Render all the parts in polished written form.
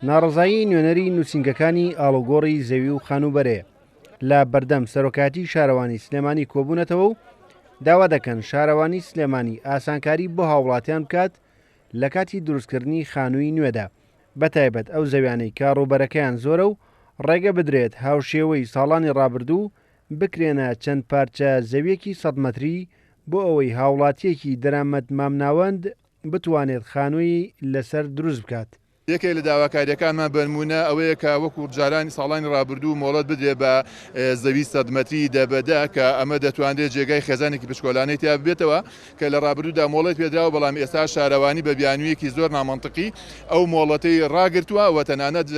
ناڕەزایی نوێنەری نووسینگەکانی ئاڵوگۆڕی زەوی و خانووبەرەیە لە بەردەم سەرۆکایەتی شارەوانی سلێمانی کۆبوونەتەوە و داوا دەکەن شارەوانی سلێمانی ئاسانکاری بۆ هاوڵاتیان بکات لە کاتی دروستکردنی خانووی نوێدا بەتایبەت ئەو زەویانەی کە ڕووبەرەکەیان زۆرە و ڕێگە بدرێت هاوشێوەی ساڵانی ڕابردوو بکرێنە چەند پارچە زەویەکی سەد مەتری بۆ ئەوەی هاوڵاتیەکی دەرامەت مامناوەند بتوانێت خانووی لەسەر دروست بکات. یەکێک لە داواکارییەکانمان بەنموونە ئەوەیە کە وەکو جارانی ساڵانی ڕابردوو مۆڵەت بدرێت بە زەوی سەد مەتری دە بە دە کە ئەمە دەتوانرێت جێگای خێزانێکی بچکۆلانەی تیا ببێتەوە کە لە ڕابردوودا مۆڵەت پێدراوە بەڵام ئێستا شارەوانی بە بیانوویەکی زۆر نامەنتقی ئەو مۆڵەتەی ڕاگرتووە و تەنانەت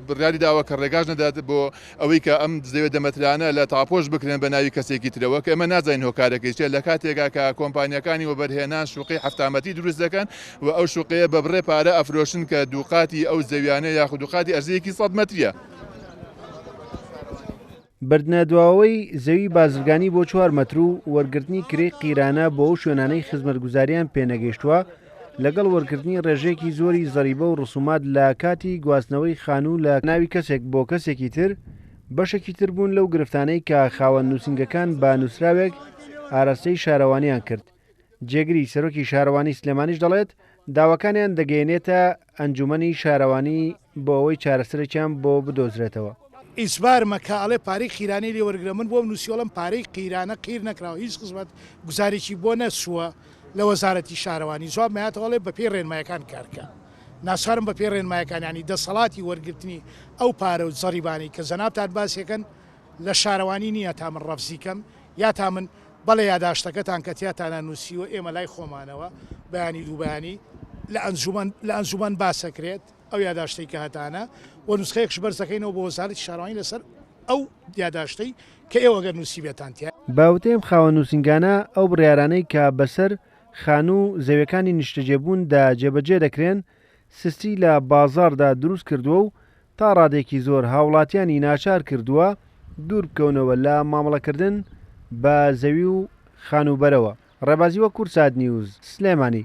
بڕیاری داوە کە ڕێگاش نەدات بۆ ئەوەی کە ئەم زەویە دە مەترانە لە تاپۆش بکرێن بە ناوی کەسێکی ترەوە کە ئێمە نازانین هۆکارەکەی چیە لە کاتێکا کە کۆمپانیاکانی وەبەرهێنان شوقەی 70 مەتری دروست دەکەن و ئەو شوقەیە بە بڕێ پارە ئەفرۆشن کە دووقاتی ئەو زەویانە یاخود دووقاتی ئەرزەیەکی 100 مەتریە. بردنە دواوەی زەوی بازرگانی بۆ چوار مەتر و وەرگرتنی کرێی قیرانە بۆ ئەو شوێنانەی خزمەتگوزاریان پێنەگەیشتووە، لەگەڵ وەرگرتنی ڕێژەیەکی زۆری زەریبە و ڕسومات لە کاتی گواستنەوەی خانوو لە ناوی کەسێک بۆ کەسێکی تر، بەشێکی تر بوون لەو گرفتانەی کە خاوەن نووسینگەکان بە نووسراوێک ئاراستەی شارەوانیان کرد. جێگری سەرۆکی شارەوانی سلێمانیش دەڵێت، داواکانیان دەگەیەنێتە ئەنجومەنی شارەوانی بۆ ئەوەی چارەسەرێکیان بۆ بدۆزرێتەوە. ئیجبارمە کە ئەڵێ پارەی قیرانەی لێ وەرگرە من بۆم نوسیوە ئەڵێم پارەی قیرانە قیر نەکراوە هیچ خزمەت گوزارێکی بۆ نەچووە لە وەزارەتی شارەوانی جواب مەیاتەوە ئەڵێ بەپێی ڕێنمایەکان کار کە ناچارم بەپێی ڕێنمایەکان یانی دەسەڵاتی وەرگرتنی ئەو پارە و زەریبانەی کە جەنابتان باسیەکەن لە شارەوانی نییە تا من ڕەفزی کەم یا تا من بەڵێ یاداشتەکەتان کە تیاتانا نووسیوە ئێمە لای خۆمانەوە بەیانی دووبەیانی لە ئەنجومەن لە ئەنجومەن باسەکرێت ئەو یاداشتەی کە هەتانە و نوسخەیەکش بەرزەکەینەوە بۆ وەزارەتی شارەوانی لەسەر ئەو یاداشتەی کە ئێوە گەر نووسیبێتان تیا. بە وتەی ئەم خاوەن نووسینگانە، ئەو بڕیارانەی کە بەسەر خانوو و زەویەکانی نیشتەجێبووندا جێبەجێ دەکرێن، سستی لە بازاڕدا دروست کردووە و تا ڕادەیەکی زۆر هاوڵاتیانی ناچار کردووە دوور بکەونەوە لە مامەڵەکردن بە زەوی و خانووبەرەوە. ڕێبازی وەک کوردسات نیوز، سلێمانی.